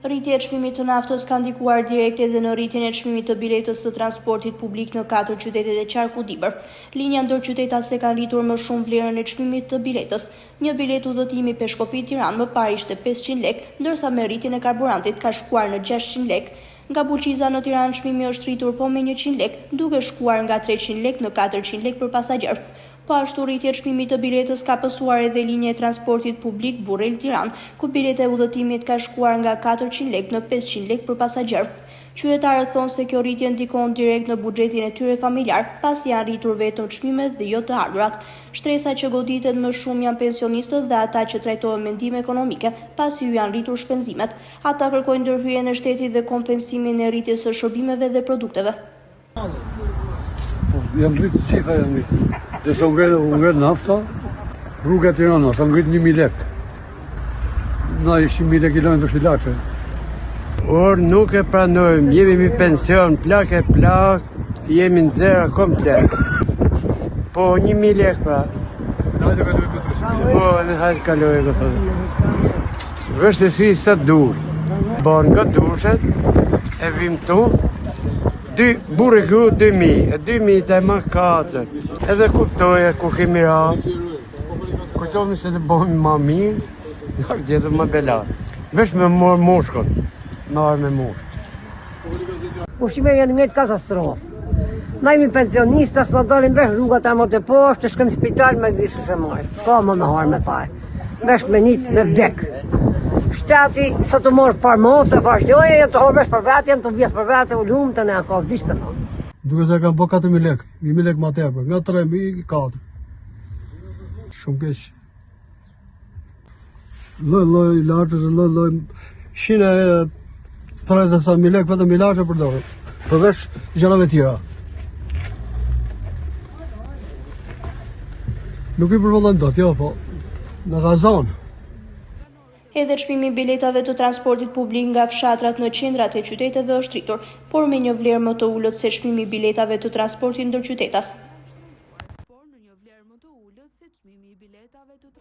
Rritja e çmimit të naftës ka ndikuar direkt edhe në rritjen e çmimit të biletës të transportit publik në katër qytetet e qarkut Dibër. Linja ndërqytetase kanë rritur më shumë vlerën e çmimit të biletës. Një biletë udhëtimi Peshkopi-Tiranë më parë ishte 500 lekë, ndërsa me rritjen e karburantit ka shkuar në 600 lekë. Nga Bulqiza në Tiranë çmimi është rritur po me 100 lekë, duke shkuar nga 300 lekë në 400 lekë për pasagjer. Po ashtu rritje çmimit të biletës ka pësuar edhe linja e transportit publik Burrel-Tiranë, ku bileta e udhëtimit ka shkuar nga 400 lekë në 500 lekë për pasagjer. Qytetarët thonë se kjo rritje ndikon direkt në buxhetin e tyre familjar, pasi janë rritur vetëm çmimet dhe jo të ardhurat. Shtresa që goditet më shumë janë pensionistët dhe ata që trajtohen me ndihmë ekonomike, pasi u janë rritur shpenzimet. Ata kërkojnë ndërhyrjen e shtetit dhe kompensimin e rritjes së shërbimeve dhe produkteve. Po, janë rritë të gjitha janë rritë. Dhe sa u ngrit, u ngrit nafta, rruga e Tiranës, u ngrit 1000 lek. Na i 1000 lek i lajnë të shilaçe. Or nuk e pranojmë, jemi mi pension, plak e plak, jemi në zero komplet. Po, 1000 lek pra. Po, në hajtë kaloj e këto. Vështirësi sa dur. Bon nga dushet, e vim këtu, dy burrë gru, dy mi, e dy mi të e ma katër. Edhe kuptoje ku kemi ra, kujtohemi se të bëhemi ma mirë, në gjithë më bela. Vesh me morë mushkën, me arë me mushkë. Ushqimet janë ngritë katastrofë. Na jemi pensionista, s'na dalin vesh rrugat e më të poshtë, të shkojmë në spital me dhishë e marrë. S'ka më me harë me parë. Vesh me njët me vdek. Shteti, sa të morë parë mos, e farë gjoje, janë të horë vesh për vete, janë të vjetë për vete, u lumë të ne ka zishë me thonë. Duke se kanë bo 4.000 lek, 1.000 lek ma tepër, nga 3.000, 4. Shumë keq. Lloj lloj ilaçesh, lloj lloj 130 sa mijë lekë vetëm ilaçe përdorim. Përveç gjërave tjera. Nuk i përballojmë dot, jo, po na ka zonë. Edhe çmimi i biletave të transportit publik nga fshatrat në qendrat e qyteteve është rritur, por me një vlerë më të ulët se çmimi i biletave të transportit ndërqytetas.